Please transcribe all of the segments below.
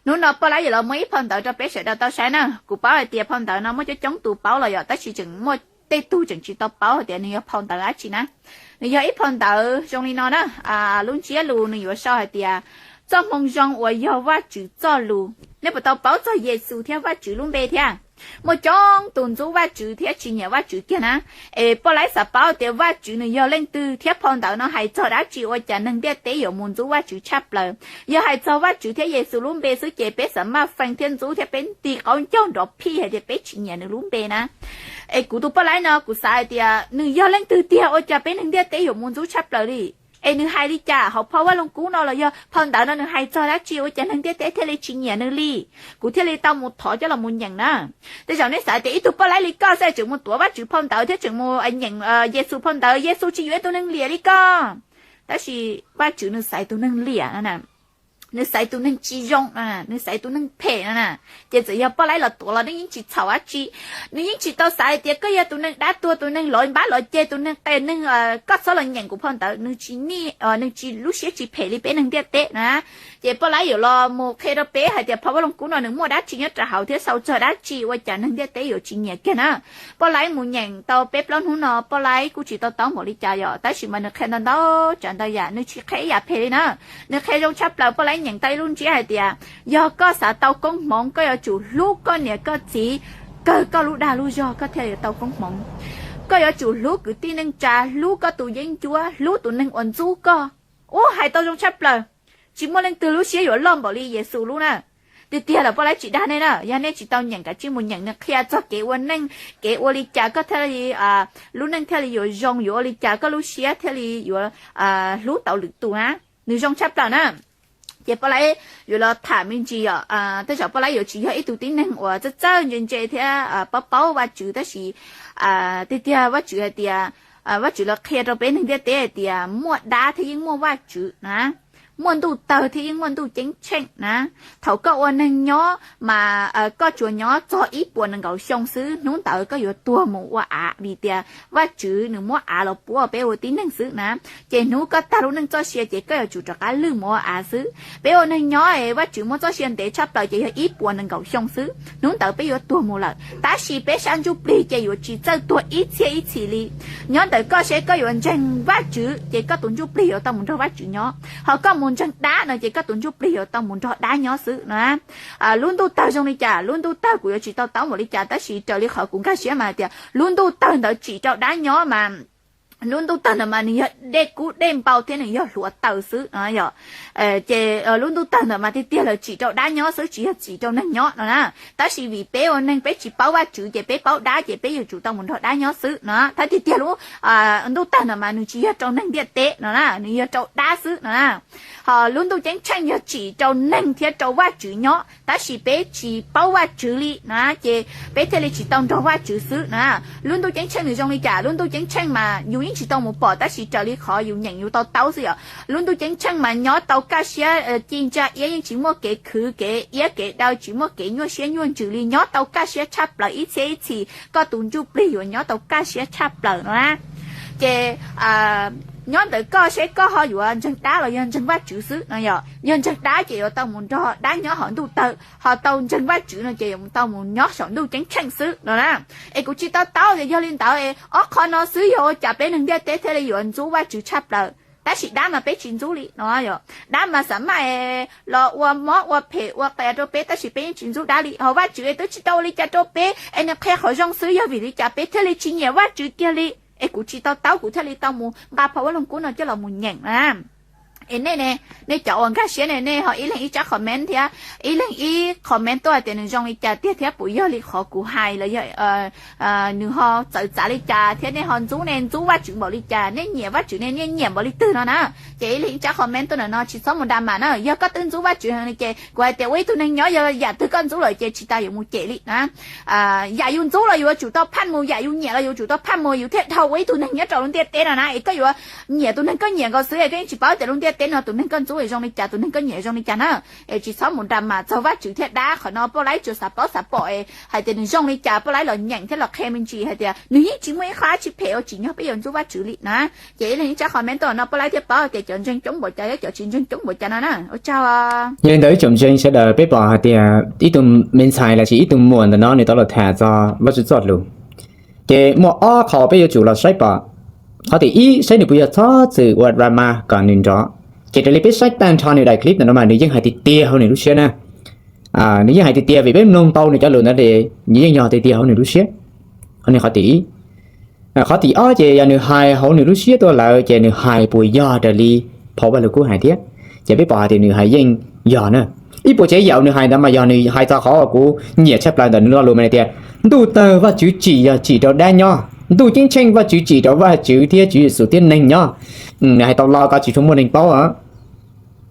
Hnub no Paj Laib yuav los muab ib phau ntawv rau peb sawv daws tau saib na. Kuv paub hais tias phau ntawv no muaj coob coob tus paub los yom, tab sis tseem muaj tej tug tseem tsis tau paub hais tias nws yog phau ntawv dab tsi na. Nws yog ib phau ntawv zoo li no na. Lub ntsiab lus nws yuav sau hais tias txoj moo zoo uas yog Vajtswv txoj lus. Nej puas tau paub txog Yexus thiab Vajtswv lub npe thiab? Muaj coob tus ntxub Vajtswv thiab tsis nyiam Vajtswv kiag na. Es Paj Laib xav paub tias Vajtswv nws yog leej twg thiab phau ntawv no hais txog dab tsi ua cas neeg ntiaj teb yuav mus ntxub Vajtswv tshaj plaws. Yog hais txog Vajtswv thiab Yexus lub npe xwb ces peb xav maj fee thiab ntxub thiab peb nti qaub ncaug nrov phij hais tias peb tsis nyiam nws lub npe na. Es kuv tus Paj Laib no kuv xav hais tias nws yog leej twg tiag ua cas peb neeg ntiaj teb yuav mus ntxub tshaj plaws li? Es nws hais li cas hauv phau Vaj Loog Kub no los yog phau ntawv no nws hais txog dab tsi ua cas neeg ntiaj teb thiaj li tsis nyiam nws li? Kuv thiaj li tau mus thov coj los mus nyeem na. Tej zaum nej xav tias ib tug Paj Laib li koj xwb tseem mus tuav Vajtswv phau ntawv thiab tseem mus nyeem Yexus phau ntawv, Yexus tsis yuav ib tug neeg liam li koj. Tab sis Vajtswv nws xaiv tus neeg liam no na, nws xaiv tus neeg tsis zoo no na, nws xaiv tus neeg phem no na. Ces txawm yog Paj Laib los tuav los nws yeej tsis txhaum dab tsi. Nws yeej tsis tau xav hais tias koj yog tus neeg dab tuag, tus neeg lov npab lov ceg, tus neeg qe neeg, koj txhob los nyeem kuv phau ntawv. Nws tsis, nws tsis, lub siab tsis phem li peb neeg ntiaj teb na. Ces Paj Laib yuav los mus qhia rau peb hais tias phau Vaj Loog Kub no nws muaj dab tsi nyob rau hauv thiab sau txog dab tsi ua cas neeg ntiaj teb yuav tsis nyiam kiag na. Paj Laib mus nyeem tau peb plaub hnub no Paj Laib kuj tsis tau taub npaum li cas yom, tab sis mas nws qhia ntau ntau tsav ntau yam, nws tsis qhia ib yam phem li na. Nws qhia zoo tshaj plaws. Paj Laib nyeem tau ib lub ntsiab hais tias yog koj xav tau koob hmoov koj yuav tsum hlub koj niam koj txiv kawg koj lub dag lub zog koj thiaj yuav tau koob hmoov. Koj yuav tsum hlub kwv tij neej tsa, hlub koj tus yeeb ncuab, hlub tus neeg uas ntxub koj. Ua hais tau zoo tshaj plaws. Tsis muaj leej twg lub siab yuav loj npaum li Yexus lub na. Tiag tiag lawm Paj Laib tsis dag nej na, yog nej tsis tau nyeem kav tsij mus nyeem, nws qhia txog kev ua neej, kev ua li cas koj thiaj li, lub neej thiaj li yuav zoo, yuav ua li cas koj lub siab thiaj li yuav hlub tau lwm tus na. Nws zoo tshaj plaws na. Ces Paj Laib yuav los tham me ntsis yom, tej zaum Paj Laib yuav tsis yog ib tug tib neeg uas txawj txawj ntse ntse thiab paub paub Vajtswv, tab sis tiag tiag Vajtswv hais tias, Vajtswv los qhia rau peb neeg ntiaj teb hais tias muaj dab thiab yeej muaj Vajtswv na, muaj ntuj tawg thiab yeej muaj ntuj ceeb tsheej na. Thaum koj ua neeg nyob mas koj tsuas nyob txog ib puas nees nkaum xyoo xwb, hnub ntawd koj yuav tuag mus ua av, vim tias Vajtswv nws muab av los puab peb ua tib neeg xwb na. Ces hnub koj tag lub neej txoj sia ces koj yuav tsum rov qab lwj mus ua av xwb. Peb ua neeg nyob es Vajtswv muab txoj sia ntev tshaj plaws ces yog ib puas nees nkaum xyoo xwb, hnub ntawd peb yuav tuag mus lawm. Tab sis peb sab ntsuj plig ces yuav tsis txawj tuag ib txhiab ib txhis li. Nyob ntawm koj seb koj yuav ntseeg Vajtswv ces koj tus ntsuj plig yuav tau mus nrog Vajtswv nyob, ho koj mus ntseeg dab no ces koj tus ntsuj plig yuav tau mus nrog dab nyob xwb na. Lub ntuj tawg zoo li cas? Lub ntuj tawg kuv yuav tsis tau taub npaum li cas, tab sis raws li qhov kuv nkag siab mas hais tias lub ntuj tawg ntawd tsim rau dab nyob mas, lub ntuj tawg ntawd mas nws yog dej kub dej npau thiab nws yog hluav taws xwb no yom. Ces lub ntuj tawg ntawd mas tiag tiag lawv tsim rau dab nyob xwb, tsis yog tsim rau neeg nyob no na. Tab sis vim peb ua neeg peb tsis paub Vajtswv ces peb paub dab ces peb yuav tsum tau mus nrog dab nyob xwb no. Thiab tiag tiag lub ntuj tawg ntawd mas nws tsis yog rau neeg ntiaj teb no na, nws yog rau dab xwb no na. Ho lub ntuj ceeb tsheej yog tsim rau neeg thiab rau Vajtswv nyob, tab sis peb tsis paub Vajtswv li na, ces peb thiaj li tsis tau nrog Vajtswv xwb na. Lub ntuj ceeb tsheej nws zoo li cas? Lub ntuj ceeb tsheej mas yus yeej tsis tau mus pom, tab sis raws li qhov yus nyeem yus tau taub xwb yom. Lub ntuj ceeb tsheej mas nyob tau kaj siab ci ntsa iab, yeej tsis muaj kev khwv kev iab kev daw, tsis muaj kev nyuaj siab nyuaj ntsws li, nyob tau kaj siab tshaj plaws ib txhiab ib txhis, koj tus ntsuj plig yuav nyob tau kaj siab tshaj plaws no na. Ces nyob ntawm koj seb koj ho yuav ntseeg dab los yog ntseeg Vajtswv xwb no yom. Yog ntseeg dab ces yuav tau mus nrog dab nyob hauv ntuj tawg, ho tau ntseeg Vajtswv no ces yuav tau mus nyob saum ntuj ceeb tsheej xwb no na. Es kuv tsis tau taub tias yog li ntawd es ob qho no xwb yog ua cas peb neeg ntiaj teb thiaj li yuav ntxub Vajtswv tshaj plaws. Tab sis dab mas peb tsis ntxub li no yom. Dab mas xav maj los ua mob ua phem ua qias rau peb, tab sis peb yeej tsis ntxub dab li. Ho Vajtswv es twb tsis tau ua li cas rau peb es nws qhia qhov zoo xwb, yog vim li cas peb thiaj li tsis nyiam Vajtswv kiag li? Es kuv tsis tau taub, kuv thiaj li tau mus nqa phau Vaj Loog Kub no coj los mus nyeem na. Es nej ne, nej cov uas nkag siab ne, nej ho ib leeg ib tsab comment thiab, ib leeg ib comment tuaj hais tias nws zoo li cas tiag thiab puas yog li qhov kuv hais los yog nws ho txawv txav li cas thiab nej ho ntxub ne ntxub Vajtswv npaum li cas, nej nyiam Vajtswv ne nej nyiam npaum li twg no na. Ces ib leeg ib tsab comment tuaj ntawm no, tsis txhob mus drama na. Yog koj twb ntxub Vajtswv heev li ces kuv hais tias ua ib tug neeg nyob yog yam twg koj ntxub lawm ces tsis tas yuav mus cem li na. Yam yus ntxub los yuav tsum tau phaj mus, yam yus nyiam los yuav tsum tau phaj mus, yus thiaj dhau ua ib tug neeg nyob rau lub ntiaj teb no na. Es koj yuav nyiam tus neeg koj nyiam nkaus xwb es koj yeej tsis paub tias lub ntiaj teb no tus neeg koj ntxub zoo li cas, tus neeg koj nyiam zoo li cas na. Es tsis txhob mus drama txog Vajtswv thiab dab, qhov no Paj Laib tsuas xav paub xav pom hais tias nws zoo li cas, Paj Laib los nyeem thiab los qhia me ntsis hais tias nws yeej tsis muaj ib qho dab tsi phem uas tsim nyog peb yuav ntxub Vajtswv li na. Ces ib leeg ib tsab comment no Paj Laib thiaj paub tias cov ntseeg coob npaum cas thiab cov tsis ntseeg coob npaum cas no na. Ua tsaug. Yog li ntawd ib tsoom ntseeg sawv daws, peb pom hais tias ib tug me ntxhais lossis ib tug muam ntawm no nws tau los tham txog Vajtswv txoj lus, ces muaj ob qho peb yuav tsum los saib pom. Qhov tim ib, saib nws puas yog txhob txwm ua drama kom nws nrov. Ces raws li peb saib tag nrho nws daim clip ntawm no mas nws yeej hais tiag tiag hauv nws lub siab na. Nws yeej hais tiag tiag vim peb mloog tau nws cov lus ntawd, nws yeej yog tiag tiag hauv nws lub siab. Qhov no qhov tim ib. Qhov tim ob ces yog nws hais hauv nws lub siab tuaj lawm ces nws hais puas yog raws li phau Vajluskub hais thiab? Ces peb pom hais tias nws hais yeej yog na. Ib puas tsev yam nws hais ntawd mas yog nws hais txog qhov uas kuv nyiam tshaj plaws ntawm nws lo lus mas tias ntuj tawg Vajtswv tsim yog tsim rau dab nyob, ntuj ceeb tsheej Vajtswv tsim rau Vajtswv thiab Tswv Yexus thiab neeg nyob. Nws hais tau lo ko tsis tshua muaj neeg paub.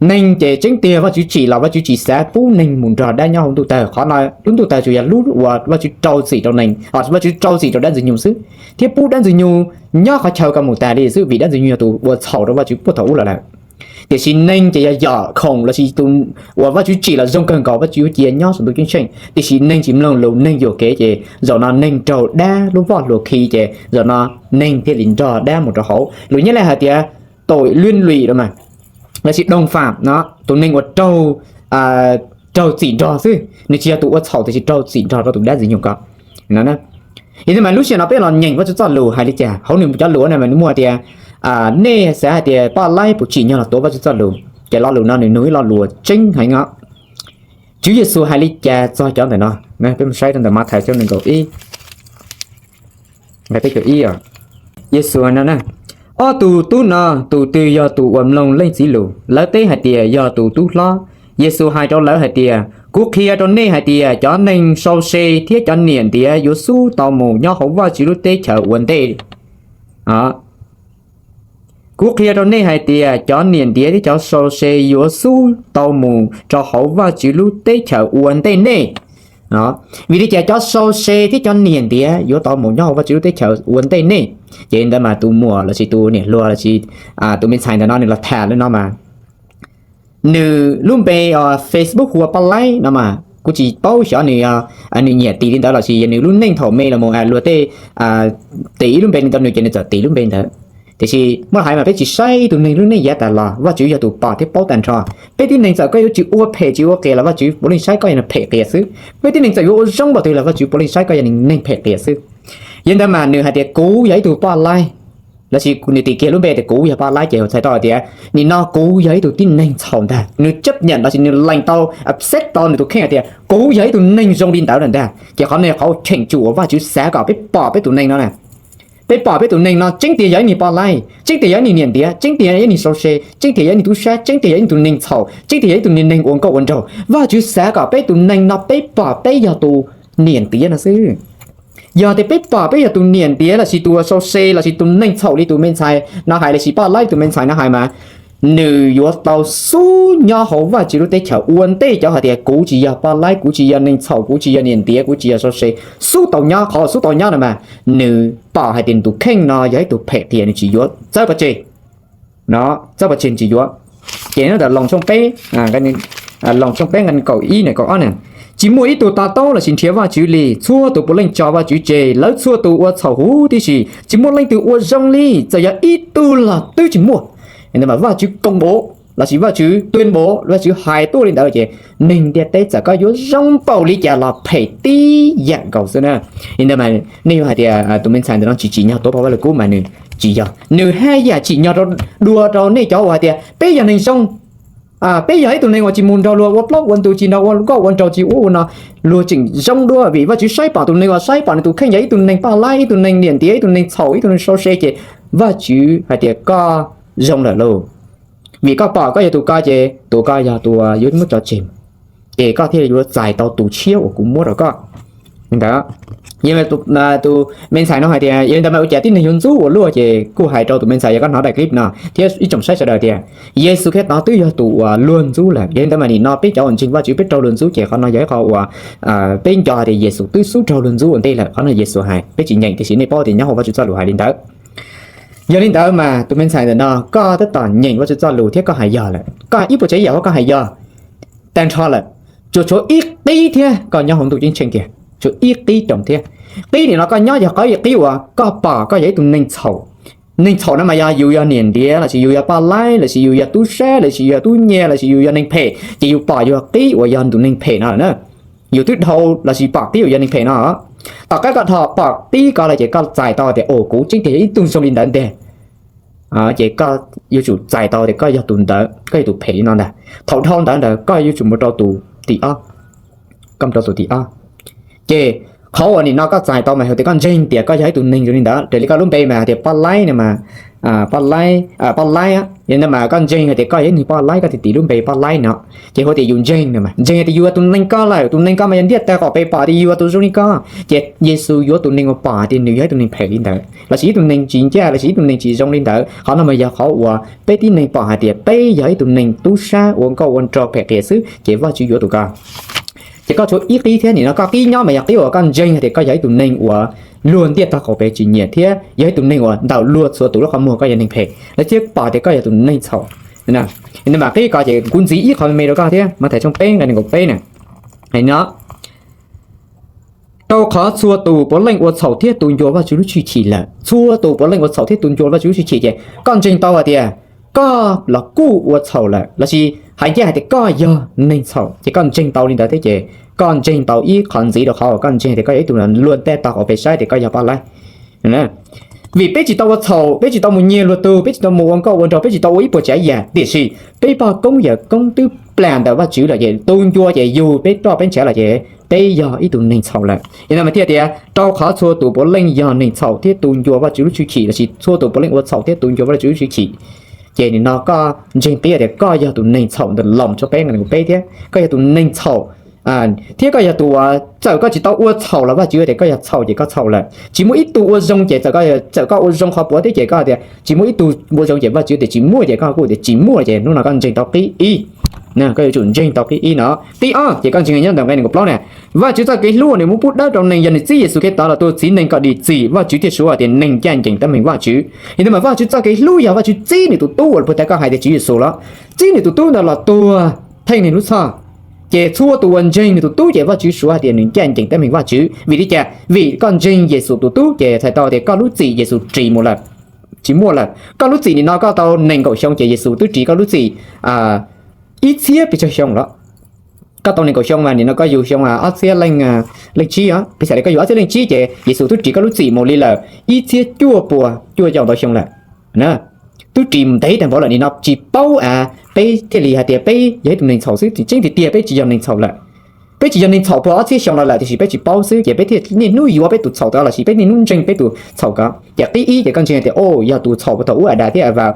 Neeg ces tseeb tiag Vajtswv tsim los Vajtswv tsis xav pub neeg mus nrog dab nyob hauv ntuj tawg. Qhov no lub ntuj tawg tsuas yog lub uas Vajtswv rau txim rau neeg, Vajtswv rau txim rau dab ntxwg nyoog xwb, thiab pub dab ntxwg nyoog nyob qhov chaw ko mus tas li xwb vim dab ntxwg nyoog yog tus ua txhaum rau Vajtswv puag thaum ub los lawm. Tiam sis neeg ces yog yom khoom lossis tus uas Vajtswv tsim los zoo kawg nkaus Vajtswv yuav cia nyob saum ntuj ceeb tsheej. Tiam sis neeg tsis mloog lus, neeg yuam kev ces zaum no neeg raug dab lub voj hlua khi ces zaum no neeg thiaj li nrog dab mus rau hauv. Lus Nyab Laj hais tias tội liên lụy no mas, lossis đồng phạm no, tus neeg uas raug, raug txim nrog xwb, nws tsis yog tus ua txhaum tiam sis raug txim nrog rau tus dab ntxwg nyoog ko. Yog li ntawd mas lub sij hawm no peb los nyeem Vajtswv txoj lus hais li cas hauv nws cov lus no mas nws muaj tias, nej xav hais tias Paj Laib puas tsim nyog los tuav Vajtswv txoj lus, ces lo lus no nws nug ib lo lus tseeb heev os. Tswv Yexus hais li cas txog cov ntawm no? Peb mus saib rau ntawm Mathais tshooj nees nkaum ib, nqe peb caug ib. Yexus hais no na, ob tug tub no tus twg yog tus uas mloog leej txiv lus? Lawv teb hais tias, yog tus tub hlob. Yexus hais rau lawv hais tias, kuv qhia rau nej hais tias cov neeg sau se thiab cov niam ntiav yuav xub tau mus nyob hauv Vajtswv lub teb chaws ua ntej. Kuv qhia rau nej hais tias cov niam ntiav thiab cov sau se yuav xub tau mus rau hauv Vajtswv lub teb chaws ua ntej nej. Vim li cas cov sau se thiab cov niam ntiav yuav tau mus nyob hauv Vajtswv lub teb chaws ua ntej nej? Ces ntawd mas tus muam lossis tus niam hluas lossis tus me ntxhais ntawm no nws los tham li no mas, nws lub npe Facebook hu ua Paj Laib no mas kuv tsis paub xyov nws, nws nyiam tis li ntawd lossis yog nws lub neej thaum me los mus luag tej tis ib lub npe li ntawd nws ces nws txawm tis lub npe ntawd. Tiam sis muaj hais mas peb tsis saib tus neeg lub neej yav tas los, Vajtswv yog tus pom thiab paub tag nrho. Peb tib neeg txawm koj yuav tsis ua phem tsis ua qias los Vajtswv puav leej saib koj yog neeg phem qias xwb. Peb tib neeg txawm yuav ua zoo npaum twg los Vajtswv puav leej saib koj yog neeg phem qias xwb. Yog li ntawd mas nws hais tias kuv yog ib tug Paj Laib, lossis nws tis kiag lub npe tias kuv yog Paj Laib ces txhais tau tias nim no kuv yog ib tug tib neeg txhaum ntag. Nws chấp nhận lossis nws lees tau, accept tau nws tus kheej hais tias kuv yog ib tug neeg zoo li ntawd lawm ntag. Ces qhov no qhov cheem tsum uas Vajtswv xav kom peb pom peb tus neeg no na. Peb pom peb tus neeg no tseeb tiag yog ib niag Paj Laib, tseeb tiag yog ib niag niam ntiav, tseeb tiag yog ib niag sau se, tseeb tiag yog ib niag tub sab, tseeb tiag yog ib tug neeg txhaum, tseeb tiag yog ib tug niag neeg ua nkauj ua nraug. Vajtswv xav kom peb tus neeg no peb pom peb yog tus niam ntiav no xwb. Yog tias peb pom peb yog tus niam ntiav lossis tus sau se lossis tus neeg txhaum li tus me ntxhais no hais lossis Paj Laib tus me ntxhais no hais mas, nws yuav tau xub nyob hauv Vajtswv lub teb chaws ua ntej cov hais tias kuv tsis yog Paj Laib, kuv tsis yog neeg txhaum, kuv tsis yog niam ntiav, kuv tsis yog sau se. Xub tau nyob, qhov xub tau nyob no mas nws pom hais tias nws tus kheej no yog ib tug phem qias nws tsis yuav txawb pov tseg. No, txawb pov tseg tsis yuav. Ces nyob ntawm Loos tshooj peb, Loos tshooj peb nqe kaum ib na kaum ob na, tsis muaj ib tug to taub lossis nrhiav Vajtswv li, txhua tus puav leej tso Vajtswv tseg, lawv txhua tus ua txhaum huv tib si, tsis muaj leej twg ua zoo li, txawm yog ib tug los twb tsis muaj. Ntawd mas Vajtswv công bố lossis Vajtswv tuyên bố, Vajtswv hais tuaj li ntawd ces neeg ntiaj teb txawm koj yuav zoo npaum li cas los phem tib yam nkaus xwb na. Li ntawd mas nej yuav hais tias tus me ntxhais ntawm no tsis tsim nyog tuav Paj Vaj Lug Kub mas nws tsis yog. Nws haj yam tsim nyog dua rau nej cov uas hais tias peb yog neeg zoo, peb yog ib tug neeg uas tsis mus nrog luag ua plaub ua ntug, tsis nrog ua nkauj ua nraug, tsis ua ua no, luag tseem zoo dua vim Vajtswv saib pom tus neeg uas saib pom nws tus kheej yog ib tug neeg paj laib, ib tug neeg niam ntiav, ib tug neeg txhaum, ib tug neeg sau se ces Vajtswv hais tias koj zoo lawm lauj. Vim koj pom koj yog tus ko ces tus ko yog tus yuav muab tso tseg, ces koj thiaj yuav txais tau tus tshiab uas kuv muab rau koj. Ntawd, tus me ntxhais no hais tias yog li ntawd mas ua cas tib neeg yuav ntxub ua luaj, ces kuj hais rau tus me ntxhais yog koj hnov daim clip no thiab ib tsoom saib sawv daws tias Yexus Khetos twb yog tus uas luag ntxub lawm. Yog li ntawd mas nim no peb cov uas ntseeg Vajtswv peb raug luag ntxub ces qhov no yog ib qho uas peb nco hais tias Yexus twb xub raug luag ntxub ua ntej lawm. Qhov no Yexus hais, peb tsis nyeem tiam sis nej paub tias nyob hauv Vajtswv txoj lus hais li ntawd. Yog li ntawd mas tus me ntxhais ntawm no koj tab tom nyeem Vajtswv txoj lus thiab koj hais yog lawm, koj ib puas tsav yam koj hais yog tag nrho lawm, tsuas tshuav ib qib thiab koj nyob hauv ntuj ceeb tsheej tiag, tshuav ib qib roos thiab. Qib nim no koj nyob yog qhov ib qib uas koj pom koj yog ib tug neeg txhaum. Neeg txhaum no mas yog yus yog niam ntiav lossis yus yog poj laib lossis yus yog tub sab lossis yus yog tub nyiag lossis yus yog neeg phem ces yus pom yus qib uas yog tus neeg phem no lawm na. Yus twb dhau lossis pom qib uas yog neeg phem no. Tom qab koj dhau pom qib ko lawm ces koj txais tau tias, o, kuv tseeb tiag yog ib tug zoo li ntawd ntag. Ces koj yuav tsum txais tau tias koj yog tus ntawd, koj yog tus phem li no ntag. Thaum dhau ntawd ntawd koj yuav tsum mus rau tus tim ob, koj mus rau tus tim ob. Ces qhov uas nim no koj txais tau mas yog tias koj ntseeg tias koj yog ib tug neeg zoo li ntawd, raws li koj lub npe mas hais tias poj laib no mas, poj laib, poj laib, yog ntawd mas koj ntseeg hais tias koj yog ib tug poj laib, koj tis tis lub npe poj laib no. Ces hu tias yus ntseeg no mas ntseeg hais tias yus yog tus neeg ko lawm, tus neeg ko mas yog ntiaj tag qaum pem pom tias yus yog tus zoo li ko. Ces Yexus yuav tus neeg uas pom tias nws yog ib tug neeg phem li ntawd lossis ib tug neeg tsis ncaj lossis ib tug neeg tsis zoo li ntawd, qhov no mas yog qhov uas peb tib neeg pom hais tias peb yog ib tug neeg tub sab ua nkauj ua nraug phem qias xwb ces Vajtswv yuav tus ko. Ces koj tshuav ib qib thiab, nim no koj qib nyob mas yog qib uas koj ntseeg hais tias koj yog ib tug neeg uas luag ntiaj tag qaum pem tsis nyiam thiab yog ib tug neeg uas ntawm luag txhua tus lub qhov muag koj yog neeg phem, lawv thiaj pom tias koj yog tus neeg txhaum. Nim no mas qib ko ces kuv ntxiv ib qho me me rau koj thiab, Mathais tshooj peb nqe nees nkaum peb na. Hais no, rau qhov txhua tus puav leej ua txhaum thiab tu ncua Vajtswv lub tshwj chim lawm. Txhua tus puav leej ua txhaum thiab tu ncua Vajtswv lub tshwj chim ces koj ntseeg tau hais tias koj los kuj ua txhaum lawm lossis hais ncaj hais tias koj yog neeg txhaum ces koj ntseeg tau li ntawd thiab ces koj ntseeg tau ib qho ntxiv rau qhov uas koj ntseeg tias koj yog ib tug luag ntiaj tag qaum pem saib tias koj yog poj laib. Vim peb tsis tau ua txhaum, peb tsis tau mus nyiag luag tug, peb tsis tau mus ua nkauj ua nraug, peb tsis tau ua ib puas tsav yam, tiam sis peb pog koob yawm koob twb plam ntawm Vajtswv lawm ces tu ncua ces yug peb roj peb ntshav lawm ces peb yog ib tug neeg txhaum lawm. Yog li ntawd mas thiaj tias rau qhov txhua tus puav leej yog neeg txhaum thiab tu ncua Vajtswv lub tshwj chim lossis txhua tus puav leej ua txhaum thiab tu ncua Vajtswv lub tshwj chim. Ces nim no koj ntseeg qib tias koj yog tus neeg txhaum ntawm Loos tshooj peb nqe nees nkaum peb thiab koj yog tus neeg txhaum thiab koj yog tus uas txawm koj tsis tau ua txhaum los Vajtswv tias koj yog txhaum ces koj txhaum lawm. Tsis muaj ib tug ua zoo ces txawm koj ua zoo qhov puav thiab ces koj tias tsis muaj ib tug ua zoo ces Vajtswv tias tsis muaj ces koj kuj tias tsis muaj ces hnub no koj ntseeg tau qib ib. Koj yuav tsum ntseeg tau qib ib no. Qib ob ces koj ntseeg nyob ntawm nqe nees nkaum plaub na. Vajtswv txoj kev hlub uas nws muab pub dawb rau neeg yog nws txib Yexus Khetos los tuag txhiv neeg kom dim txim, Vajtswv thiaj suav hais tias neeg ncaj ncees tab meeg Vajtswv. Yog li ntawd mas Vajtswv txoj kev hlub yog Vajtswv txib nws tus tub uas puag ta koj hais tias Tswv Yexus los txib nws tus tub ntawd los tuag theej neeg lub txhoj. Ces txhua tus uas ntseeg nws tus tub ces Vajtswv suav hais tias nws ncaj ncees tab meeg Vajtswv. Vim li cas? Vim koj ntseeg Yexus tus tub ces txhais tau tias koj lub txim Yexus ris mus lawm, tsis muaj lawm. Koj lub txim nim no koj tau nees nkaum xyoo ces Yexus twb ris koj lub txim ib txhiab pes tsawg xyoo lawm. Koj tau nees nkaum xyoo mas nim no koj yug xyoo ob txhiab leej, leej tsib os, piv xam li koj yug ob txhiab leej tsib ces Yexus twb ris koj lub txim mus li lawm ib txhiab cuaj puas cuaj caum ntau xyoo lawm. Twb ris ntev tag npaum lawm, nim no tsis paub a, peb thiaj li hais tias peb yog ib tug neeg txhaum xwb, tseeb tiag tiag peb tsis yog neeg txhaum lawm. Peb tsis yog neeg txhaum puag ob txhiab xyoo no lawm, tiam sis peb tsis paub xwb ces peb thiaj niaj hnub yuav peb tus txhaum tod los sis peb niaj hnub ntseeg peb tus txhaum ko. Ces qib ib ces koj ntseeg tias, o, yog tus txhaum puag thaum ub Adas thiab Evas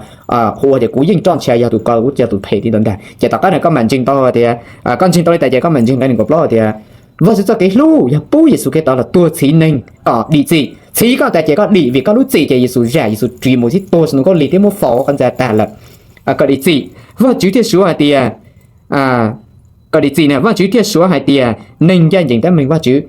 hu tias kuv yeej roj ntsha, yog tus ko kuv yog tus phem li ntawd ntag. Ces tom qab no koj mam ntseeg tau tias, koj ntseeg tau li tas ces koj mam ntseeg nqe nees nkaum plaub tias Vajtswv txoj kev hlub yog pub Yexus Khetos los tuag txhiv neeg kom dim txim. Txhiv koj tas ces koj dim vim koj lub txim ces Yexus zam, Yexus ris mus tib tuag saum ntoo khaub lig thiab muab faus qhov ntxa tag lawm kom dim txim. Vajtswv thiaj suav hais tias, kom dim txim na, Vajtswv thiaj suav hais tias neeg ncaj ncees tab meeg Vajtswv.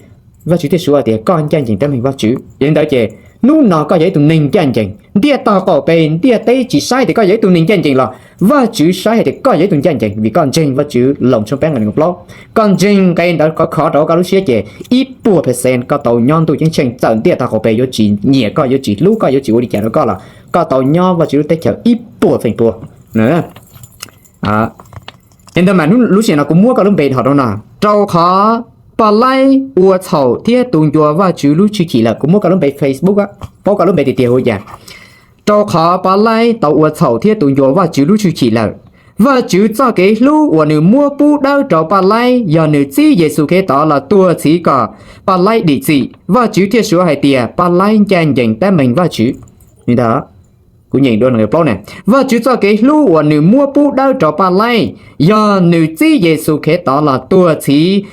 Vajtswv thiaj suav hais tias koj ncaj ncees tab meeg Vajtswv. Yog li ntawd ces hnub no koj yog ib tug neeg ncaj ncees, ntiaj tag qaum pem ntiaj teb tsis saib tias koj yog ib tug neeg ncaj ncees los Vajtswv saib hais tias koj yog ib tug ncaj ncees vim koj ntseeg Vajtswv Loos tshooj peb nqe nees nkaum plaub. Koj ntseeg nqe ntawd khov khov rau koj lub siab ces ib puas percent koj tau nyob ntuj ceeb tsheej, txawm ntiaj tag qaum pem yuav tsis nyiam koj, yuav tsis hlub koj, yuav tsis ua li cas rau koj los koj tau nyob Vajtswv lub teb chaws ib puas feem pua. Yog li ntawd mas lub sij hawm no kuv muab koj lub npe dhos rau no, rau qhov poj laib ua txhaum thiab tu ncua Vajtswv lub tshwj chim lawm. Kuv muab koj lub npe Facebook, paub koj lub npe tiag tiag hu cas. Rau qhov poj laib tau ua txhaum thiab tu ncua Vajtswv lub tshwj chim lawm. Vajtswv txoj kev hlub uas nws muab pub dawb rau poj laib yog nws txib Yexus Khetos los tuag txhiv kom poj laib dim txim. Vajtswv thiaj suav hais tias poj laib ncaj ncees tab meeg Vajtswv. Li ntawd, kuv nyeem dua nqe plaub na. Vajtswv txoj kev hlub uas nws muab pub dawb rau poj laib yog nws txib Yexus Khetos los tuag txhiv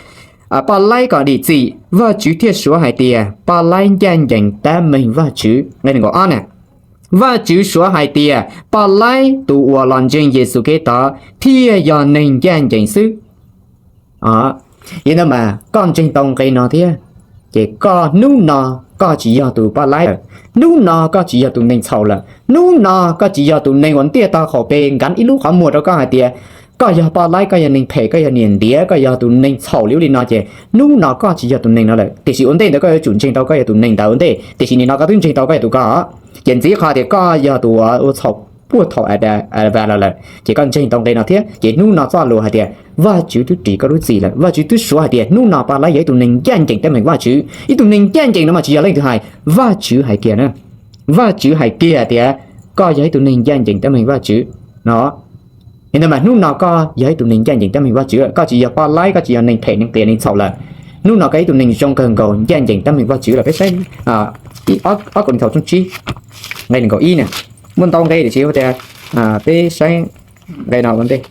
poj laib kom dim txim. Vajtswv thiaj suav hais tias poj laib ncaj ncees tab meeg Vajtswv. Nqe nees nkaum ob na. Vajtswv suav hais tias poj laib tus uas los ntseeg Yexus Khetos thiaj yog neeg ncaj ncees xwb. Yog li ntawd mas koj ntseeg tau nqe no thiab, ces koj hnub no koj tsis yog tus poj laib lawm. Hnub no koj tsis yog tus neeg txhaum lawm. Hnub no koj tsis yog tus neeg uas ntiaj teb qaum pes nkav ib lub qhov muag rau koj hais tias koj yog poj laib, koj yog neeg phem, koj yog niam ntiav, koj yog tus neeg txhaum li ub li no ces hnub no koj tsis yog tus neeg no lawm. Tiam sis ua ntej ntawd koj yuav tsum ntseeg tau koj yog tus neeg ntawd ua ntej, tiam sis nim no koj twb ntseeg tau koj yog tus ko, ces ntxiv qhov tias koj yog tus ua txhaum puag thaum Adas Vas los lawm, ces koj ntseeg tau nqe no thiab, ces hnub no txoj lus hais tias Vajtswv twb ris koj lub txim lawm. Vajtswv twb suav hais tias hnub no poj laib yog ib tug neeg ncaj ncees tab meeg Vajtswv. Ib tug neeg ncaj ncees no mas tsis yog leej twg hais, Vajtswv hais kiag na. Vajtswv hais kiag tias koj yog ib tug neeg ncaj ncees tab meeg Vajtswv no. Li ntawd mas hnub no koj yog ib tug neeg ncaj ncees tab meeg Vajtswv lawm, koj tsis yog poj laib, koj tsis yog neeg phem, neeg qias, neeg txhaum lawm. Hnub no koj ib tug neeg zoo kawg nkaus, ncaj ncees tab meeg Vajtswv lawm. Peb saib ob Kauleethaus tshooj tsib nqe nees nkaum ib na. Muaj ntau nqe tiam sis tias peb saib nqe no ua ntej.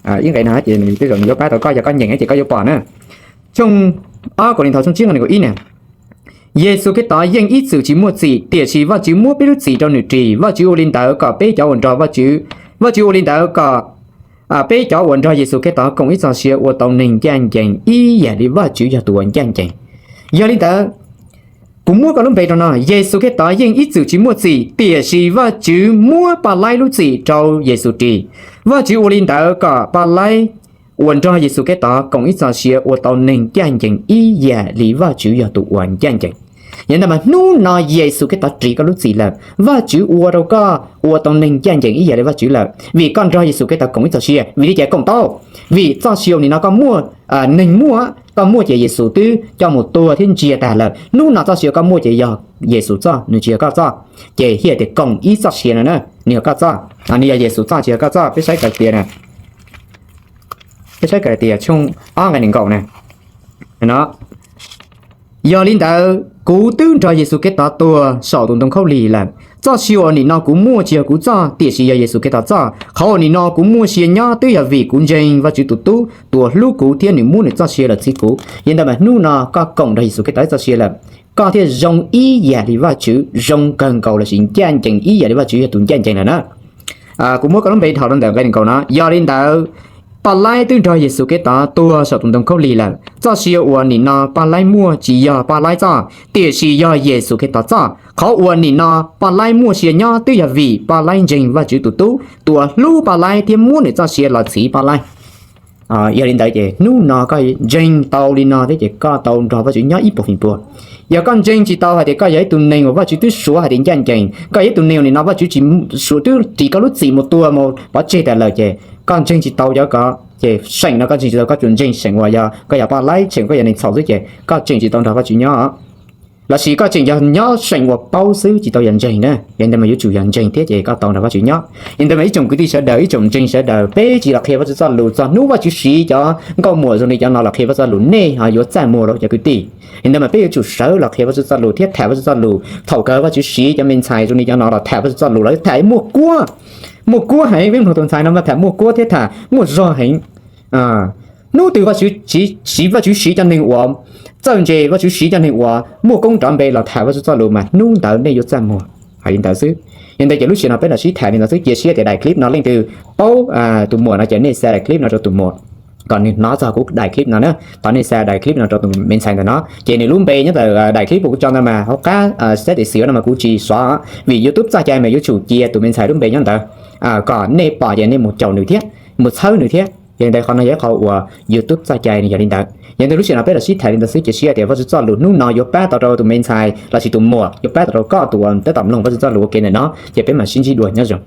Ib nqe no ces tej zaum nws yuav pab tau koj, yog koj nyeem ces koj yuav pom na. Tshooj ob Kauleethaus tshooj tsib nqe nees nkaum ib na. Yexus Khetos yeej ib txwm tsis muaj txim, tiam sis Vajtswv muab peb lub txim rau nws ris. Vajtswv ua li ntawd kom peb cov uas nrog Vajtswv, Vajtswv ua li ntawd kom peb cov uas nrog Yexus Khetos koom ib txoj sia ua tau neeg ncaj ncees ib yam li Vajtswv yog tus uas ncaj ncees. Yog li ntawd, kuv muab koj lub npe rau no, Yexus Khetos yeej ib txwm tsis muaj txim, tiam sis Vajtswv muab poj laib lub txim rau Yexus ris. Vajtswv ua li ntawd kom poj laib uas nrog Yexus Khetos koom ib txoj sia ua tau neeg ncaj ncees ib yam li Vajtswv yog tus uas ncaj ncees. Yog li ntawd mas hnub no Yexus Khetos ris koj lub txim lawm, Vajtswv ua rau koj ua tau neeg ncaj ncees ib yam li Vajtswv lawm, vim koj nrog Yexus Khetos koom ib txoj sia. Vim li cas koom tau? Vim txoj sia uas nim no koj muaj, neeg muaj, koj muaj ces Yexus twb coj mus tua thiab ntsiag tag lawm. Hnub no txoj sia koj muaj ces yog Yexus txoj, nws tsis yog koj txoj. Ces thiaj tias koom ib txoj sia no na, nws yog koj txoj, nws yog Yexus txoj tsis yog koj txoj. Peb saib Kaitias na, peb saib Kaitias tshooj ob nqe nees nkaum na. Yog li ntawd kuv twb nrog Yexus Khetos tuag saum tus ntoo khaub lig lawm. Txoj sia uas nim no kuv muaj tsis yog kuv txoj, tiam sis yog Yexus Khetos txoj. Qhov uas nim no kuv muaj sia nyob twb yog vim kuv ntseeg Vajtswv tus Tub, tus uas hlub kuv thiab nws muab nws txoj sia los txhiv kuv. Yog li ntawd mas hnub no koj koom nrog Yexus Khetos ib txoj sia lawm, koj thiaj zoo ib yam li Vajtswv, zoo kawg nkaus lossis ncaj ncees ib yam li Vajtswv yog tus ncaj ncees lawm na. Kuv muab koj lub npe dhau rau ntawm nqe nees nkaum no. Yog li ntawd, poj laib twb nrog Yexus Khetos tuag saum tus ntoo khaub lig lawm. Txoj sia uas nim no poj laib muaj tsis yog poj laib txoj, tiam sis yog Yexus Khetos txoj. Qhov uas nim no poj laib muaj sia nyob twb yog vim poj laib ntseeg Vajtswv tus Tub, tus uas hlub poj laib thiab muab nws txoj sia los txhiv poj laib. Yog li ntawd ces hnub no koj ntseeg tau li no thiab ces koj tau nrog Vajtswv nyob ib puas feem pua. Yog koj ntseeg tsis tau hais tias koj yog ib tug neeg uas Vajtswv twb suav hais tias ncaj ncees, koj yog ib tug neeg uas nim no Vajtswv tsis suav twb ris koj lub txim mus tua mus pov tseg tas lawm ces koj ntseeg tsis tau cov ko. Ces seem no koj ntseeg tsis tau, koj tsuas ntseeg seem uas yog koj yog poj laib, seem koj yog neeg txhaum xwb ces koj tseem tsis tau nrog Vajtswv nyob. Lossis koj tseem yog nyob seem uas paub xwb tsis tau yog ntseeg na. Yog li ntawd mas yuav tsum yog ntseeg thiab ces koj tau nrog Vajtswv nyob. Yog li ntawd mas ib tsoom kwv tij sawv daws, ib tsoom ntseeg sawv daws, peb tsis los qhia Vajtswv txoj lus txog hnub Vajtswv siv cov nkauj muam zoo li cov no los qhia Vajtswv txoj lus, nej ho yuav txaj muag rau cov kwv tij. Yog li ntawd mas peb yuav tsum sawv los qhia Vajtswv txoj lus thiab tham Vajtswv txoj lus. Thaum kawg Vajtswv siv cov me ntxhais zoo li cov no los tham Vajtswv txoj lus los tham muaj kuab, muaj kuab heev. Peb mloog tus ntxhais no mas tham muaj kuab thiab tham muaj zog heev. Hnub twg Vajtswv siv, Vajtswv siv cov neeg uas txawj ntse, Vajtswv siv cov neeg uas muaj koob nrov npe los tham Vajtswv txoj lus mas hnub ntawd nej yuav txaj muag. Hais li ntawd xwb. Yog li ntawd ces lub sij hawm no peb los sib tham li ntawd xwb, cia siab tias daim clip no leej twg paub tus muam no ces nej share daim clip no rau tus muam kom nws hnov txog kuv daim clip no na. Thov nej share daim clip no rau tus me ntxhais ntawm no, ces nws lub npe nyob ntawm daim clip uas kuv tso ntawd mas hauv qab xab tis xim no mas kuv tsis xov, vim YouTube txoj cai mas yuav tsum cia tus me ntxhais lub npe nyob ntawd kom nej pom ces nej mus caum nws thiab, mus txhawb nws thiab. Yog li ntawd qhov no yog ib qho uas YouTube txoj cai nws yog li ntawd. Yog li ntawd lub sij hawm no peb los sib tham li ntawd xwb, cia siab tias Vajtswv txoj lus hnub no yuav pab tau rau tus me ntxhais lossis tus muam, yuav pab tau rau koj tus uas tab tom mloog Vajtswv txoj lus ua ke ntawm no, ces peb mam sib ntsib dua, nyob zoo.